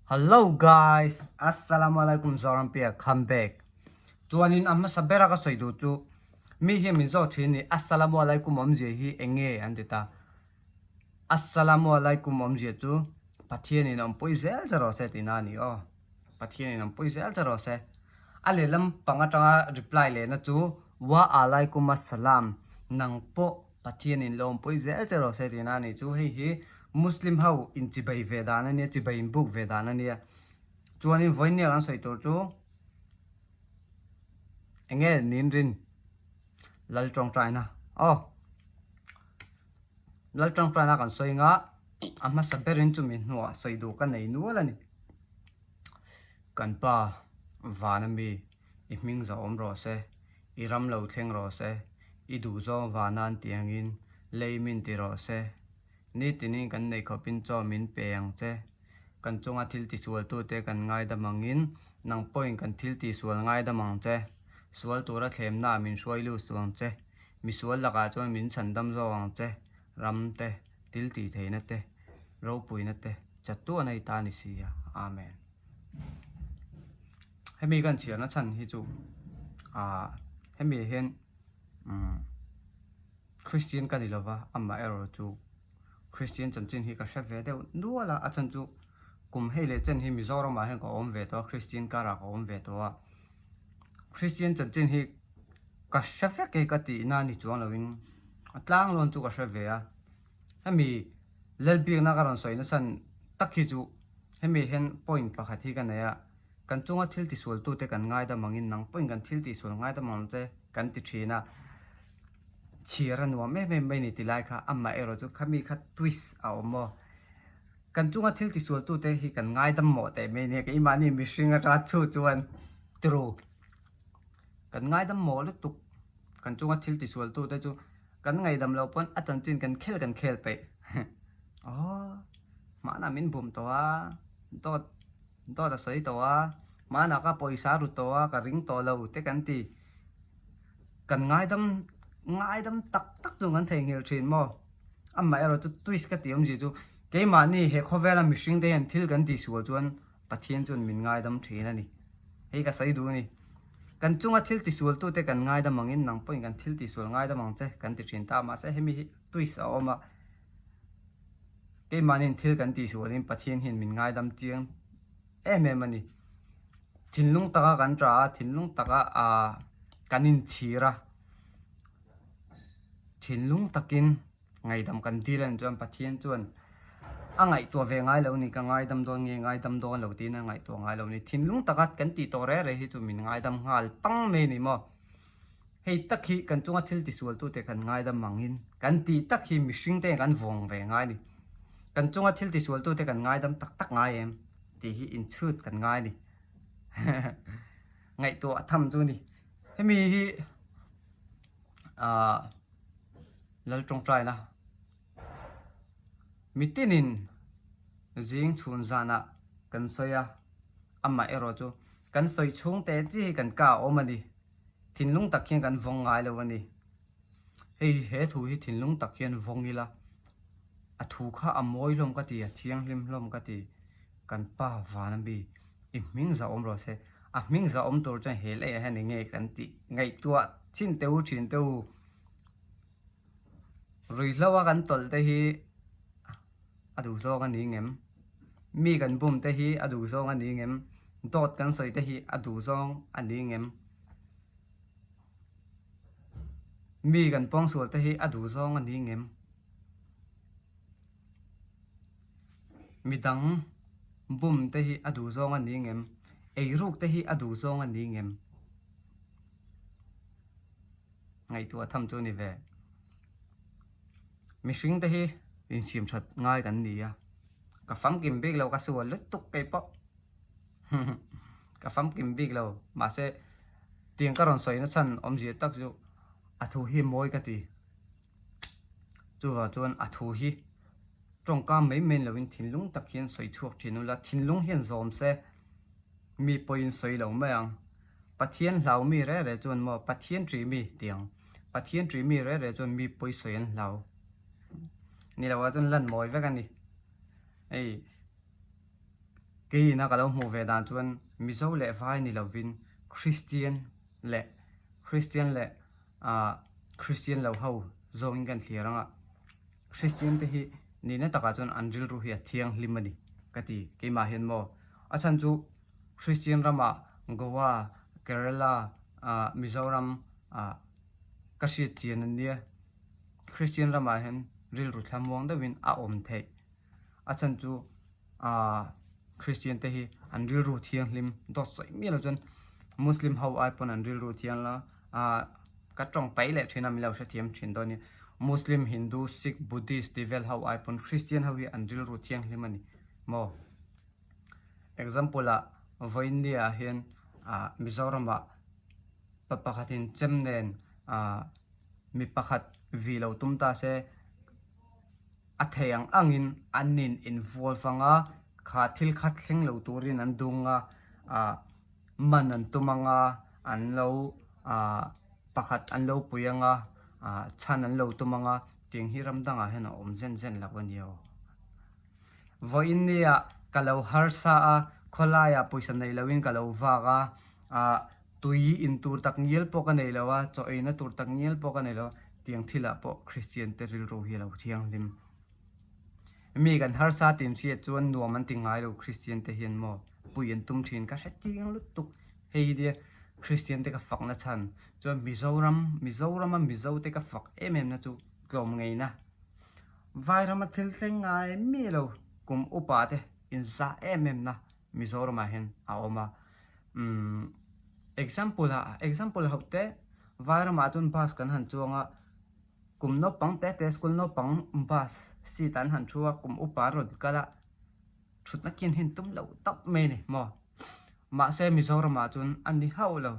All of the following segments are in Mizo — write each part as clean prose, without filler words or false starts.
Hello guys, Assalamualaikum Zorampia come back. Chuanin a hmasa bera ka sawi duh chu mi hian min zawt thin ni Assalamualaikum awmzia hi eng nge an ti ta. Assalamualaikum awmzia chu Pathianin awmpui zel che rawh se tihna a ni aw. Pathianin awmpui zel che rawh se. A lehlam pang atanga reply lehna chu Wa alaikum assalam nang pawh Pathianin lawmpui zel che rawh se tihna a nih chu. Hei hi Muslim ho inchibei ve dan a nia, chibei inbuk ve dan a nia. Chuanin vawinia kan sawi tur chu eng nge nin rin Lal tawngtaina aw Lal tawngtaina kan sawi nga a hmasa berin chumi hnuah sawi duh ka nei nual a ni. Kan pa vana mi i hming zahawm rawh se. I ram lo thleng rawh se, i duhzawng vanan ti angin lei min ti rawh se. Nitinin kan nei khawpin chaw min pe ang che. Kan chunga thil tisualtute kan ngaidam angin nang pawhin kan thil tisual ngaidam ang che. Sual tura thlemnaah min hruai lut suh ang che. Misual lakah chuan min chhandam zawk ang che. Ram te, thil tihtheihna te, ropuina te chatuan a i ta ni si a. Amen. Hemi kan chhiarna chhan hi chu ah hemi hian umm Christian ka ni lova amah erawh chu Christian chanchin hi ka hre ve deuh nual a, a chhan chu kum hei leh chen hi Mizoramah hian ka awm ve tawh a Christian karah ka awm ve tawh a, Christian chanchin hi ka hre vek e ka tihna a ni chuang lovin a tlanglawn chu ka hre ve a, hemi Lalbiakna ka rawn sawi nasa tak hi chu hemi hian point pakhat hi ka nei a, kan chunga thil tisualtute kan ngaidam angin nang pawhin kan thil tihsual ngaidam ang che kan ti thin a, chhiar a nuam em em mai ni ti lai kha amah erawh chu khami kha twist a awm maw? Kan chunga thil tisualtute hi kan ngaidam mawh teh mai nia keimahni mihring atanga chhu chuan turu kan ngaidam mawh lutuk kan chunga thil tisualtute chu Kan ngaihdam lo pawn a chanchin kan khel kan khel peih. Aw, hmanah min bum tawh a, dawt dawt a sawi tawh a, hmanah ka pawisa a ru tawh a, ka ring tawh lo te kan ti. Kan ngaidam ngaidam tak tak chu kan theihnghilh thin maw? Amaherawh chu twist ka tih awmzia chu keimahni he khawvela mihring te hian thil kan tihsual chuan Pathian chuan min ngaidam thin a ni. Hei ka sawi duh a ni. Kan chunga thil tisualtute kan ngaidam angin nang pawhin kan thil tisual ngaidam ang che kan ti thin ta a, mahse hemi hi twist a awm a, keimahniin thil kan tihsualin Pathian hian min ngaidam chiang em em a ni. Thinlung taka kan tah a, thinlung taka ah kan inchhir a, thinlung takin Ngaihdam kan dil a nih chuan Pathian chuan a ngaihtuah ve ngai lo ni, ka ngaidam dawn nge ngaidam dawn lo tiin a ngaihtuah ngai lo ni. Thinlung taka kan tih tawh reh reh hi chu min ngaidam nghal pang mai a ni maw? Hei tak hi kan chunga thil tisualtute kan ngaidam angin kan tih tak hi mihring te kan vawng ve ngai a ni. Kan chunga thil tisualtute kan ngaidam tak tak ngai em tih hi inchhut kan ngai a ni. Ngaihtuah tham chu a ni. Hemi hi ahh. Lal tawngtaina mitinin zing chhun zanah kan sawi a, amah erawh chu kan sawi chhung te chi hi kan ka a awm a ni. Thinlung tak hian kan vawng ngai lo a ni. Hei he thu hi thinlung tak hian vawng ila, a thu kha a mawi hlawm ka ti, a thianghlim hlawm ka ti, kan pa van a mi i hming zahawm rawh se. A hming zahawm tur chuan he leiah hian eng nge kan tih ngaihtuah chin teh u thin teh u. Ruihhlo a kan tawlh te hi a duh zawng a ni ngem? Mi kan bum te hi a duh zawng a ni ngem? Dawt kan sawi te hi a duh zawng a ni ngem? Mi kan pawngsual te hi a duh zawng a ni ngem? Midang bum te hi a duh zawng a ni ngem? Eiruk te hi a duh zawng a ni ngem? Ngaihtuah tham chu ni ve. Mihring te hi insiam that ngai kan ni a, ka famkim bik lo ka sual lutuk kei pawh ka famkim bik lo mahse tiang ka rawn sawi na chhan awmzia tak chu a thu hi mawi ka ti. Chuvang chuan a thu hi tawngkam mai mai ni lovin thinlung tak hian sawi chhuak thin ula, thinlung hian zawm se. Mi pawhin sawi lo mai ang. Pathian hlau mi reh reh chuan maw Pathian ṭih mi ti ang. Pathian ṭih mi reh reh chuan mi pawi sawi an hlau. Ni lo ah chuan lan mawi vek a ni. Hei. Keiin a ka lo hmuh ve dan chuan Mizo leh Vai ni lovin Kristian leh Kristian leh ah Kristian lo ho zawngin kan thlir ang a, Kristian te hi nihna takah chuan an rilru hi a thianghlim a ni ka ti keimah hian maw. A chhan chu Kristian ramah Goa, Kerala, ah Mizoram ah ka hriat chian an nia. Kristian ramah hian rilru thlamuang deuhin a awm theih. A chhan chu ah Kristian te hi an rilru thianghlim dawt sawi miah lo chuan Muslim ho ai pawn an rilru thiang la ah ka tawng paih leh thin a min lo hrethiam thin dawn nia Muslim, Hindu, Sikh, Buddhist tih vel ho ai pawn Kristian ho hi an rilru thianghlim a ni maw. Example ah vawiinnia ah hian ah Mizoram ah pa pakhatin chem nen ah mi pakhat vi lo tum ta se. A thei ang angin an in invual vang a, kha thil kha thleng lo turin an dung a, ah man an tum ang a, an lo ah pakhat an lo pui ang a, ah chhan an lo tum ang a, tiang hi ram dangah hian a awm zen zen lo a ni aw. Vawiin nia ka lo harsa a, khawlaiah pawisa nei loin ka lo vak a, ah tui in tur tak ngial pawh ka nei lo a, chaw eina tur tak ngial pawh ka nei lo a, tiang thilah pawh Kristian te rilru hi a lo thianghlim. Mi kan harsa tih hriat chuan nuam an ti ngai lo Kristian te hian maw pui an tum thin ka hre chiang lutuk. Hei hi nia Kristian te ka fakna chhan chuan Mizoram, Mizorama Mizo te ka fak em em na chu tlawm ngeina. Vairama thil thleng ngai mi lo kum upa te inzah em em na Mizoramah hian a awm a. Umm example ah example ho te Vairamah chuan bus kan han chuang a, kum naupang te te school naupang bus seat ah an han thu a, kum upa an rawn kal a, thutna kin hi an tum loh tawp mai a ni maw. Mahse Mizoramah chuan a ni hauh lo.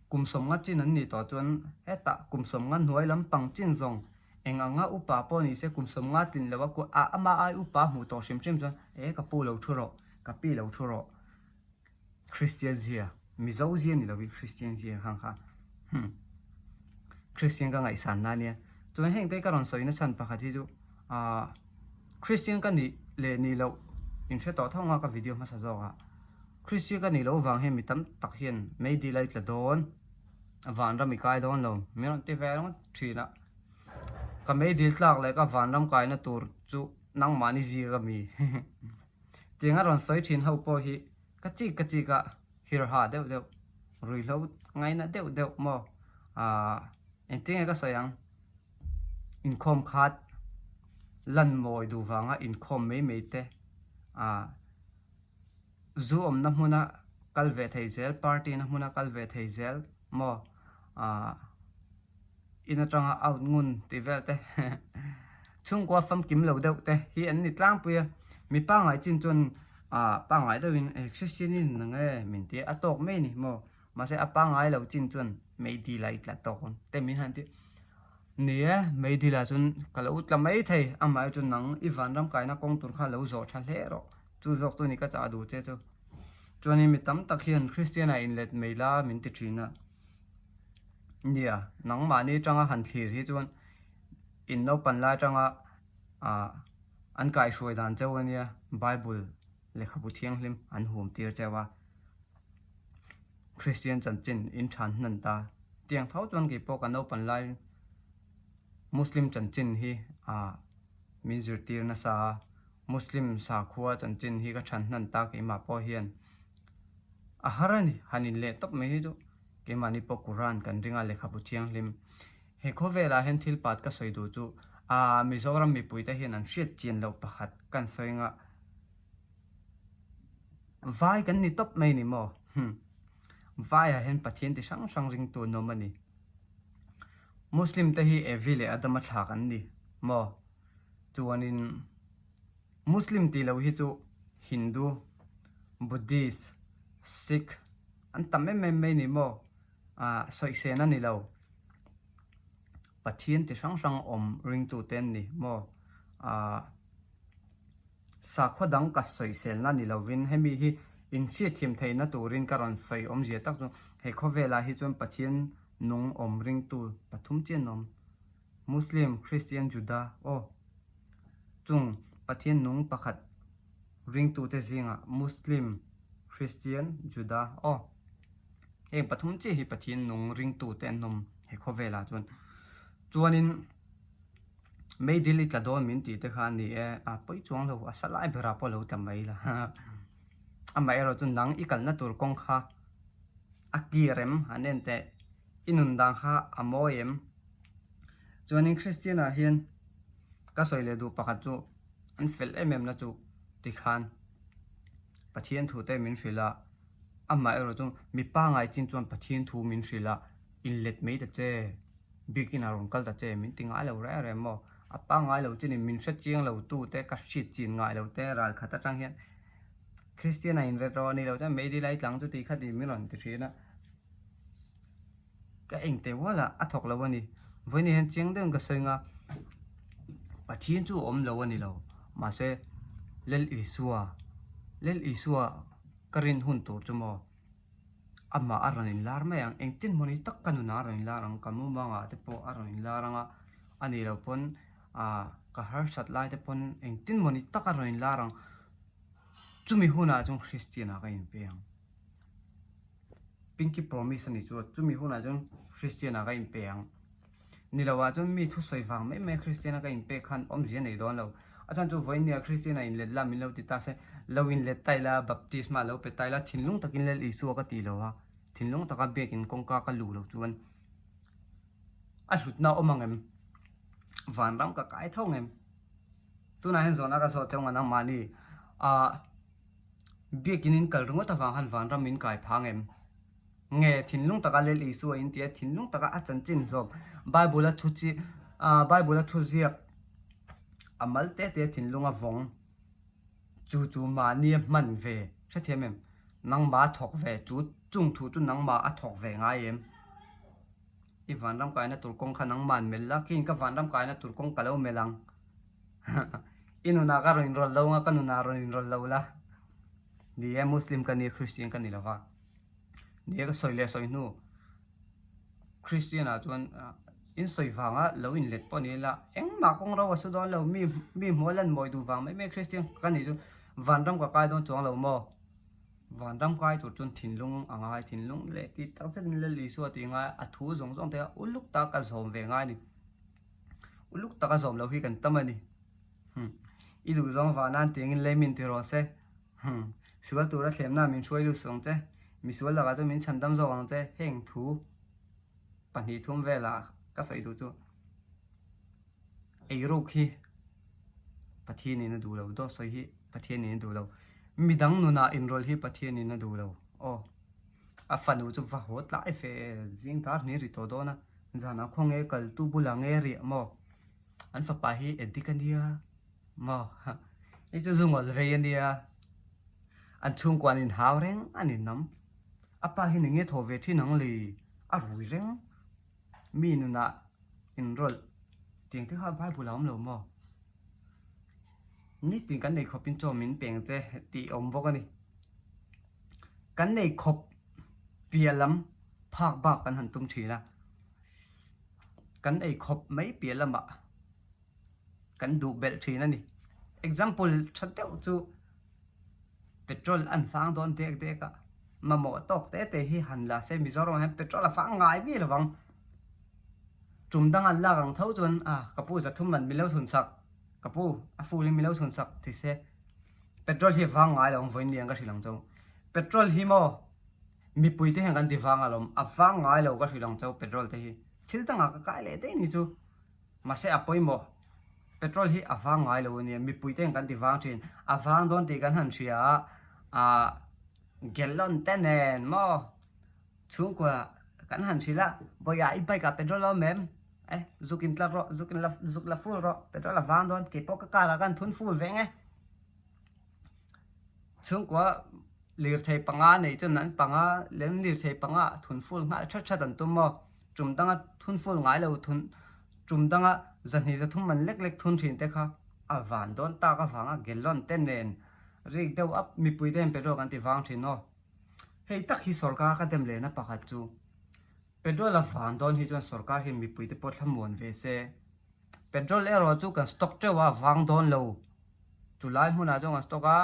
Kum 50 chin an nih tawh chuan hetah kum 50 hnuai lampang chin zawng eng anga upa pawh ni se kum 50 tlin lo a ku a ama ai upa hmuh tawh hrim hrim chuan e ka pu lo thu rawh ka pi lo thu rawh Kristian zia Mizo zia ni lovin Kristian zia khang kha hmm Kristian ka ngaihsan na ania chuan heng te ka rawn sawi na chhan pakhat hi chu ah Kristian ka nih leh nih loh in hre tawh tho anga ka video hmasa zawk ah. Kristian ka nih loh vang hian mi tam tak hian meidil a i tla dawn, vanram i kai dawn lo, min rawn ti ve ringawt thin a. Ka meidil tlak leh ka vanram kaina tur chu nangmahni zir a mi. Tiang a rawn sawi thin ho pawh hi ka chik ka chik a, hirha deuh deuh, ruihhlo ngaina deuh deuh maw aah engtin nge ka sawi ang, inkhawm khat lan mawi duh vanga inkhawm mai mai te aah. Zu awmna hmuna kal ve thei zel, party na hmuna kal ve thei zel maw aah in atanga out ngun tih vel te chhungkua famkim lo deuh te hi an ni tlangpui a, mi pangngai chin chuan aah pangngai deuhin eh Christian in nang e min ti a tawk mai a ni maw mahse a pangngai lo chin chuan meidil ah i tla tawk ang te min han ti ni e meidil ah chuan ka lo tla mai thei amaherawhchu nang i vanram kaina kawng tur kha lo zawh tha hle rawh. Chu zawk chu ni ka chah duh che chu. Chuanin mi tam tak hian Kristian ah inlet mai la min ti thin a. Nia, nangmahni atanga han thlir hi chuan in naupan lai atanga ah an kaihhruai dan cheu ania Bible lehkhabu thianghlim an hum tir cheu a. Kristian chanchin in than hnan ta. Tiang tho chuan keipawh ka naupan lai Muslim chanchin hi ah min zirtir nasa a. Muslim sakhua chanchin hi ka than hnan ta keimah pawh hian a har a ni, han in leh tawp mai hi chu keimahni pawh Quran kan ring a lehkhabu thianghlim. He khawvelah hian thil pat ka sawi duh chu aa Mizoram mipuite hian an hriat chian loh pakhat kan sawi anga vai kan ni tawp mai ni maw? Hmm. Vaiah hian Pathian ti hrang hrang ringtu an awm a ni. Muslim te hi Evi leh Adama thlak an ni maw? Chuanin Muslim tih loh hi chu Hindu, Buddhist, Sikh an tam em em mai ni maw? Ah sawisên a ni lo. Pathian ti hrang hrang awm ringtute an ni maw? Ah sakhua dang ka sawiselna ni lovin hemi hi inhriatthiam theihna turin ka rawn sawi awmzia tak chu he khawvelah hi chuan Pathian nung awm ringtu pathum chian awm. Muslim, Christian, Juda, aw chung Pathian nung pakhat Ringtute zingah Muslim, Christian, Juda aw heng pathum chiah hi Pathian nung ringtute an awm he khawvelah chuan. Chuanin meidil i tla dawn min tih te kha a ni e, a pawi chuang lo, a sa lai berah pawh lo tla mai la. Amaherawh chu nang i kalna tur kawng kha a kir em han en teh, i nun dan kha a mawi em? Chuanin Christian ah hian ka sawi leh duh pakhat chu an fel em em na chu tikhan Pathian thu te min hrilh a, amaherawh chu mi pangai chin chuan Pathian thu min hrilh a, inlet mai ta che, biakin a rawn kal ta che min ti ngai lo reng reng maw? A pangai lo chinin min hre chiang lo tu te ka hriat chin ngai lo te ral khat atang hian Christian a inret rawh a ni lo chuan meidil a i tlang chu tih kha tih min rawn ti thin a. Ka eng teh ual a, a thawk lo a ni. Vawiin hian chiang deuhin ka sawi nga, Pathian chu a awm lo a ni lo, mahse Lal Isua, Lal Isua ka rin hun tur chu maw, amah a rawn inlar mai ang, engtin hmawni tak ka nunah a rawn inlar ang, ka mumangah te pawh a rawn inlar ang a, a nih loh pawn ah ka harsat lai te pawn engtin hmawni tak a rawn inlar ang, chumi hunah chuan Kristianah ka inpe ang. Pinky promise a ni chu chumi hunah chuan Christian ah ka inpe ang. Ni lo ah chuan mi thusawi vang mai mai Christian a ka inpek khan awmzia nei dawn lo. A chhan chu vawiin Christian ah inlet la min lo ti ta se, lo inlet ta ila, baptisma lo pe ta ila, thinlung takin Lal Isua ka ti lo a, thinlung taka biakin kawngka ka luh lo chuan a hlutna awm ang em? Vanram ka kai tho ang em? Tunah hian zawhna ka zawh cheu ngan ang mahni ah. Biakin in kal ringawt avang khan vanram min kai phang em? Nge thinlung taka Lel Isua in tia thinlung taka a chanchin zawm Bible a thu chi Bible a thu ziak a mal te te thinlung a vawng chu chu mahni a hman ve hrethiam em? Nangmah a thawk ve chu chung thu chu nangmah a thawk ve ngai em? I vanram kaina tur kawng kha nangmah an melh la khiin ka vanram kaina tur kawng ka lo melh ang. I nunah ka rawn inrawlh lo anga ka nunah rawn inrawlh lo la. Ni e, Muslim ka ni, Christian ka ni lo va. Ni e, ka sawi leh sawi hnu Christian ah chuan in sawi vanga lo inlet pawh ni ila engmah kawng ro a su dawn lo, mi mi hmuh a lan mawi duh vang mai mai Christian ka nih chu vanram ka kai dawn chuang lo maw. Vanram kai tur chuan thinlung a ngai, thinlung leh tih tak zetin Lal Isua tih ngai a thu zawng zawng te kha uluk tak a zawm ve ngai a ni. Uluk taka zawm loh hi kan tam a ni. I duh zawng vah nan tiangin lei min ti rawh se. Sual tura thlemna min hruai lut suh ang che. Misual lakah chuan min chhandam zawk ang che. Heng thu 2 3 velah ka sawi duh chu eiruk hi Pathianin a duh lo, dawt sawi hi Pathianin a duh lo, midang nunah inrawlh hi Pathianin a duh lo. Aw. A fanu chu va haw tlai fe zing dar hnih ri tawh dawn a, zanah khaw nge kal tu bulah nge riah maw? An fapa hi addict a nia maw? Hei chu zu ngawl vei a nia, an chhungkua an inhau reng a ni nam. A pa hi ni nge thaw ve thin ang le, a rui reng. Mi nunah inrawlh tiang te kha Bible a awm lo maw? Nitin kan nei khawpin chaw min peng che tih a awm bawk a ni. Kan nei khawp piah lam phak bak kan han tum thin a, kan ei khawp mai piah lamah kan duh belh thin a ni. Example tha deuh chu petrol an fang dawn dek dek a, mamawh tawk te te hi han la se Mizoram ah hian petrol a fang ngai mi lovang. Tum dang an lak ang tho chuan a ka pu 300 man min lo chhun sak, ka pu a full in min lo chhun sak ti se. Petrol hi vang ngai lo ang vawiin lian ka hrilh ang chau. Petrol hi maw mipui te hian kan ti vang alawm, a vang ngai lo ka hrilh ang chau petrol te hi. Thil dangah ka kai leh daih ni chu. Mahse a pawimawh, petrol hi a vang ngai lo ania, mipui te hian kan ti vang thin. A vang dawn tih kan han hria a, ah gallon te nen maw chhungkua kan han hrilh a, vawiah i bike ah petrol a awm em? Eh zuk in tla rawh, zuk in la zuk la full rawh, petrol a vang dawn, keipawh ka car ah khan thun full ve ang e. Chhungkua lirthei panga nei chuan an panga lem lirthei panga ah thun full nghal that that an tum maw? Tum danga thun full ngai lo thun tum danga 200 300 man lek lek thun thin te kha a van dawn tak avanga gallon te nen rik deuh up mipui te hian petrol kan ti vang thin aw. Hei tak hi sorkar ka dem lehna pakhat chu petrol a van dawn hi chuan sorkar hian mipui te pawh thlamuan ve se. Petrol erawh chu kan stock teuh a vang dawn lo. Chu lai hmunah chuan kan stock a.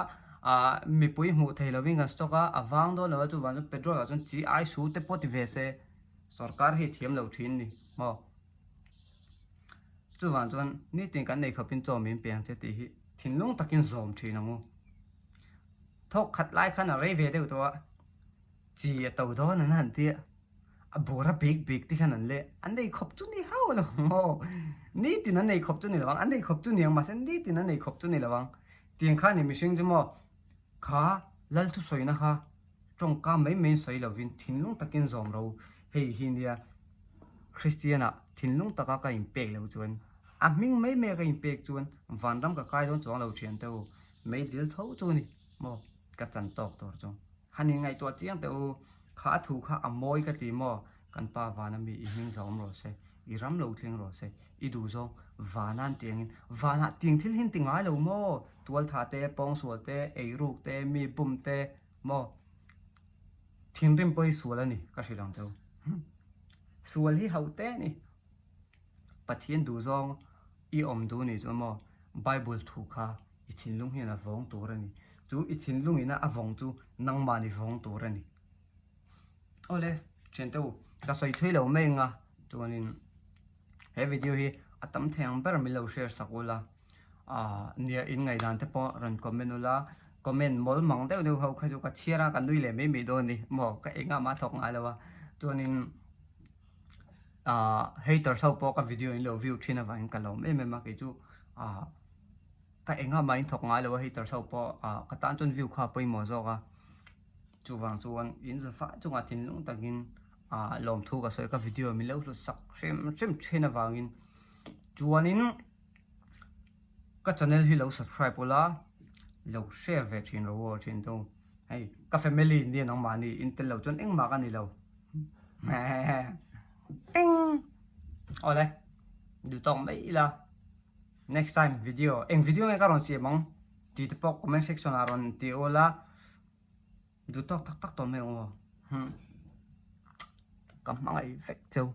Ah mipui hmuh thei lovin kan stock a, a vang dawn lo a chuvang chuan petrol ah chuan chi ai su te pawh ti ve se sorkar hi thiam lo thin ni maw. Chuvang chuan nitin kan nei khawpin chaw min pe ang che tih hi thinlung takin zawm thin ang u. Thawk khat lai khan a rei ve deuh tawh a, chi a to dawn an han tia, a bawr a bik bik te khan an leh, an nei khawp chu ni hauh lo maw, nitin an nei khawp chu ni lo ang, an nei khawp chu ni ang mahse nitin an nei khawp chu ni lo ang, tiang khan i mihring chu maw kha lal thusawina kha tawngka mai mai in sawi lovin thinlung takin zawm ro hei hi nia Kristian ah thinlung taka ka inpek loh chuan a hming mai mai a ka inpek chuan vanram ka kai dawn chuang lo thian te u meidil tho chu ni maw ka chan tawk tur chu han in ngaihtuah chiang teh u kha a thu kha a mawi ka ti maw kan pa vana mi i hming zawm rawh se i ram lo thleng rawh se i duh zawng vanan tiangin vanah tiang thil hi an ti ngai lo maw tualtha te pawngsual te eiruk te mi bum te maw thinrim pawh hi sual a ni ka hrilh ang cheu sual hi hauh te a ni Pathian duh zawng i awm duh ni chuan maw Bible thu kha i thinlung hian a vawng tur a ni chu i thinlung ina a vawng chu nangmah ni vawng tur a ni awle thiante u ka sawi thui lo mai anga chuanin he video hi a tam thei ang ber min lo share sak ula ah nia in ngaihdan te pawh rawn comment ula comment mawl mang deuh deuh ho kha chu ka chhiar a ka nui leh mai mai dawn a ni maw ka engah mah a thawk ngai lo a chuanin ah haters ho pawh ka video in lo view thin avangin ka lawm em em a kei chu ah ka engah mah in thawk ngai lo a haters ho pawh ah ka tan chuan view kha a pawimawh zawk a chuvang chuan in za fah chungah thinlung takin ah lawmthu ka sawi ka video min lo hlut sak hrim hrim thin avangin chuanin Ka channel hi lo subscribe ula, lo share ve thin rawh u aw thin chu. Hei ka family nia nangmahni in tel lo chuan engmah ka ni lo. Ting! Awle, duh tawk mai ila. Next time video, eng video nge ka rawn siam ang tih te pawh comment section ah rawn ti ula. Duh tawk tak tak tawh mai ang aw. Ka hmangaih vek cheu.